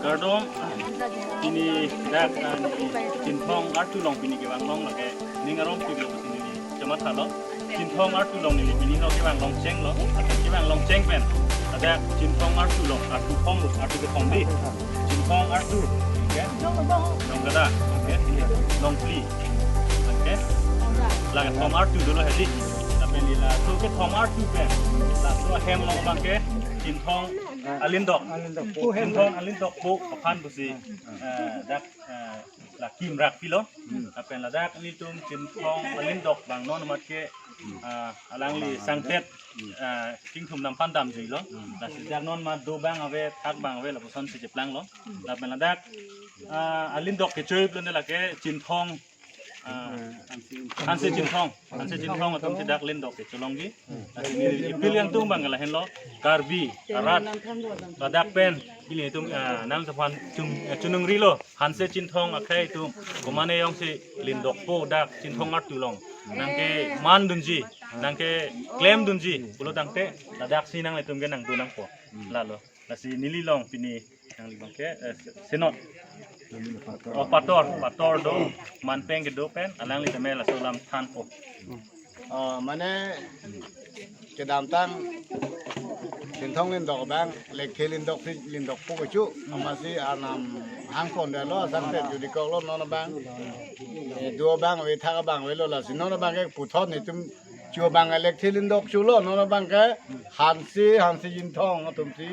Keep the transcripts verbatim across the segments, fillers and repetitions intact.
Kardom, pini dak, ah, Chinthong artu along pini kevang long lake, ning arom pik lo pini ni, chama thalo. Chinthong artu along neli pini lo kevang long cheng lo, atau kevang long cheng pen. Ada Chinthong artu along, artu phong, artu kethom di. Chinthong artu, okay? Long kada, okay? Long phli, okay? Lake thom artu dolo hedi. Lapen neli laso kethom artu pen, laso ahem along abang ke Chinthong alindok. Alindok. Chinthong alindok po aphan pusi, eh, dak, eh, la kim rak pilo. Lapen ladak nelitum Chinthong alindok abang non amat ke, ah, alangli sangtet, ah, kingthum nam phan damjui lo. Lasi dak non amat do abang ave, thak abang ave, lapuson si cheplang lo. Lapen ladak, ah, alindok kechoip lo ne lake Chinthong, ah, Hanse Chinthong, Hanse Chinthong atum si dak lindok kecholongji. Lasi neli appeal kangtung abang ke lahenlo, Karbi arat ladak pen, ili atum, ah, nangtum aphan chun-, eh, choningri lo, Hanse Chinthong akhei atum, komane jongsi lindok po dak Chinthong artu along, nangkeman dunji, nangkeklem dunji pulo tangte, ladak si nanglitum ke nangdun nangpo. Lalo. Lasi neli along pini nangli abang ke, eh, senot. Oh, pator, pator do, manpeng kedo pen, alangli tame laso alam thanpo. Oh, mane kedamtang Chinthong lindok abang, lekthe lindok si lindok po kecho, amatsi arnam hangpon detlo, sangtet judikok lo non abang. Eh, do abang ave, thak abang avelo, lasi non abang ke puthot nelitum cho abang lekthe lindok cholo, non abang ke Hanse, Hanse Chinthong atum si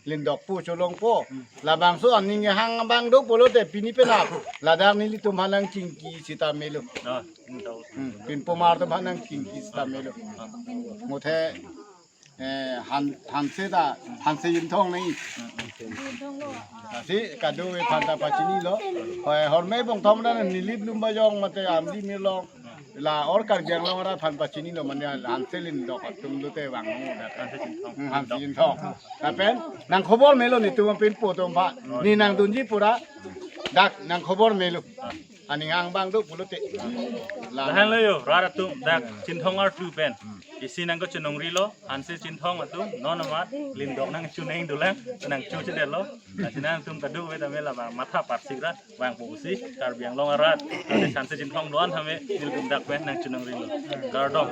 lindok po cholong po. Labangso aning hang abang do pulote pini penap ladak nelitum aphan nangchingki sita melo. Ah, hmm, tahu. Hmm, pinpomar atum aphan nangchingki sita melo. Muthe, eh, Han-, Hanse ta, Hanse Chinthong nai. Lasi kadokave aphan ta pachinilo. Hoi, horme bongthom dan Nilip Lumbajong mate Amri Mirlong. La or Karbi Anglong arat aphan pachinilo, mane Hanse lindok atum lote vang mo dak. Hanse Chinthong. Hmm, Hanse Chinthong. Lapen nangkhobor melo nelitum pinpo atum aphan. Ne nangdunji pura dak nangkhobor melo. Aning hang abang do pulote. La lahenlo yo, rat atum dak Chinthong artu pen isi nangkachiningri lo, Hanse Chinthong atum non amat lindok nangchoningri dolang, nangchochedetlo. Lasi nangtum kadokave tame labang matha parsik ra vangpo pusi Karbi Anglong arat, ade Hanse Chinthong do-an tame nelitum dak pen nangchiningri lo. Kardom.